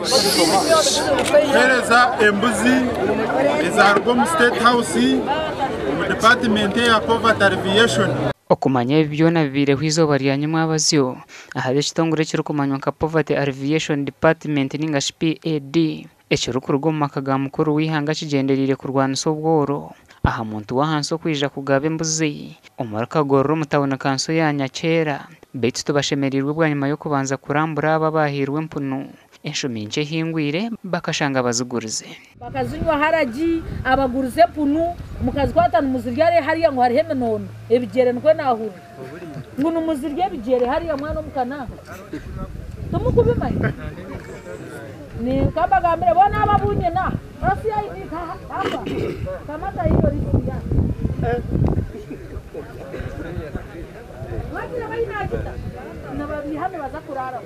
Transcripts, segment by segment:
Kuheereza embuzi ezaaruga omu State House omu dipaatimenti eya Poverty Alleviation. Okumanya ebi byona bibaireho eizooba rya nyomwabazyo ahari ekitongore ekirikumanywa nka Poverty Alleviation Department ninga shi PAD ekirikuruga omu maka ga mukuru w'eihanga kigyendereire kurwanisa obworo aha muntu w'ahansi okwija kugaba embuzi omuri Kagorora omu tauni kanso ya Nyakyera beitu tibashemereirwe bwanyima y'okubanza kurambura abo abahairwe empunu Enshumi nkye ehingwire bakashanga bazigurize. Bakazinywa haragi, abagurize empunu, mukazikwata nimuzirya hariya hariya ngu hariho eminono, ebigyere nikwo naahurira. Ngu nimuzirya ebigyere hariya mwana omu Kananga. Timukubimanya? Nikambagambire boona aba abu nyine aha, OCID hapa, kamata hiyo risiti yako. Wagira baine agita nibabiiha nibaza kuraaraho.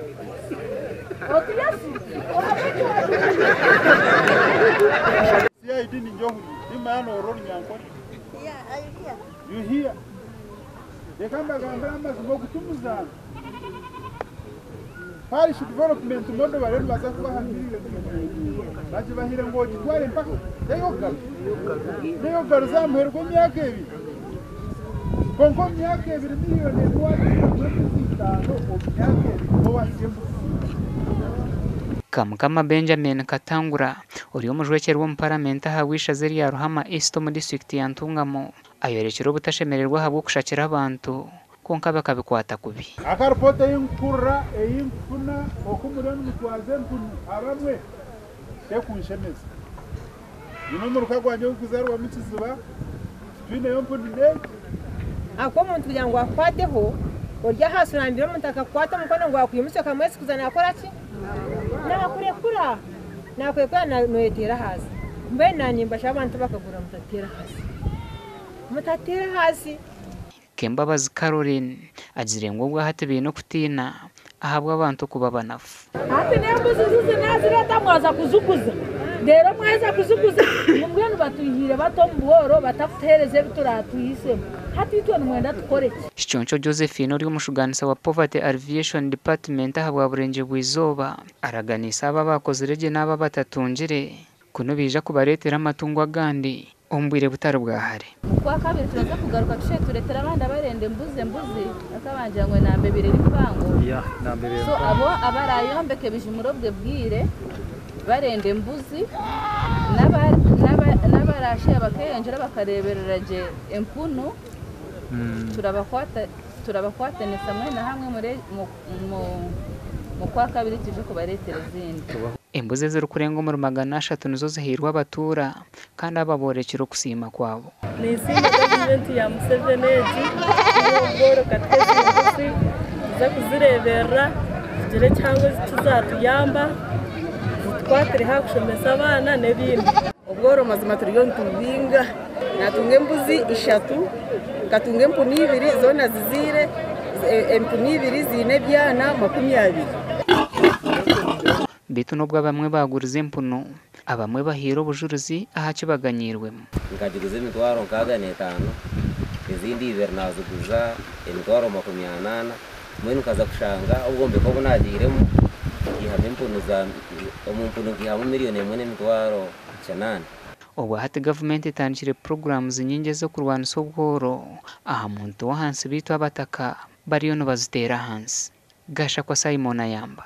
Oti Yesu ohabw'eki waatuhwire. CID ninjye ohuriire nimanya nohurira orunyankore you hear reka mbagambire amazima ogu timuzaano parish development model bariyo nibaza kubaha million bagibahire ngu ogitware mpaka teyokugaruza teyokugaruza aha muheru gw'emyaka ebiri Kwonka omu myaka ebiri miriyoni emwe waagihikamu embuzi itaano, omu myaka ebiri niho waahika embuzi zingana? Kamukama Benjamin Katangura, ori omujwekyerwa omu Paramenti ahabw'eishaza erya Ruhama East omu disiturikiti ya Ntungamo, ayorekire obutashemererwa ahabw'okushakira abantu kwonka bakabikwata kubi. Akaripoota ei nkuhurira, ei nkufuna, oku muriyo nimutwaza empunu abamwe, tekunshemeza. Nyine omuruka gwangye ogurikuzaarwamu Kiziba, titwineyo mpunu n'egi. Ahakuba omuntu kugira ngu akukwateho, ori ahaasi orambire omuntu akakukwata omukono ngu akwimutsye okamwesikuza naakora ki? Naakurekura. Naakurekura nooyeteera ahaasi. Mbwenu naanye nimbashaba abantu abakagura mutateera ahaasi. Mutateera ahaasi. Kembabazi Caroline agizire ngu obwahati baine okutiina ahabw'abantu okuba abanafu. Hati n'embuzi zizi naazireeta mwaza kuziguza, reero mwaheza kuziguza ngu mbwenu batwihiire bata omu bworo batakutuheereza ebi turaatwihisemu. Hati itwe nimwenda tukore ki? Kiconco Josephine ori omushugaanisa wa Poverty Alleviation Department ahabwa Burengyerwa-izooba araganiise abo abaakozire gye n'abo abatatungire Ku nibaija kubareetera amatungo agandi omu bwire butari bwa hare. Okwakabiri turaza kugaruka tushabe tureetere abandi abarenda embuzi embuzi akabangira ngu enamba ebiri eri mpango so abo abarayombeka ebiju muri obwe bwire barenda embuzi n'abarasheya bakeyongyera bakareberera gye empunu turabakwatanisa mwena hamwe mukwakabiri twije kubareetera ezindi. Embuzi ezirikurenga omuri 300 nizo zihairwe abatuura kandi aba boorekire okusiima kwabo. Ninsiima gavumenti ya Museveni egi ahabw'obworo katuha ezi mbuzi tuze kuzireeberera zigire ekihango eki zatuyamba zitukwatire aha kushomesa abaana n'ebindi. Obworo mazima turiyo nitububinga. Natunga embuzi ishatu, nkatunga empunu ibiri zoona zizaire, empunu ibiri ziine ebyana 20. Beitu n'obu abamwe baagurize empunu, abamwe bahaire obujurizi aha ki baganyiirwemu. Nkagiguza emitwaro 65, ezindi ibiri naaziguza emitwaro 80, mbwenu nkaza kushanga obwombeko obu naagiiremu nkiihamu empunu za, omu mpunu nkiihamu miriyoni emwe n'emitwaro kinaana. Obwa hati gavumenti etandikire puroguraamu nyingi ez'okurwanisa obworo aha muntu w'ahansi beitu abataka bariyo nibaziteera ahansi. Gashakwa Simon ayamba.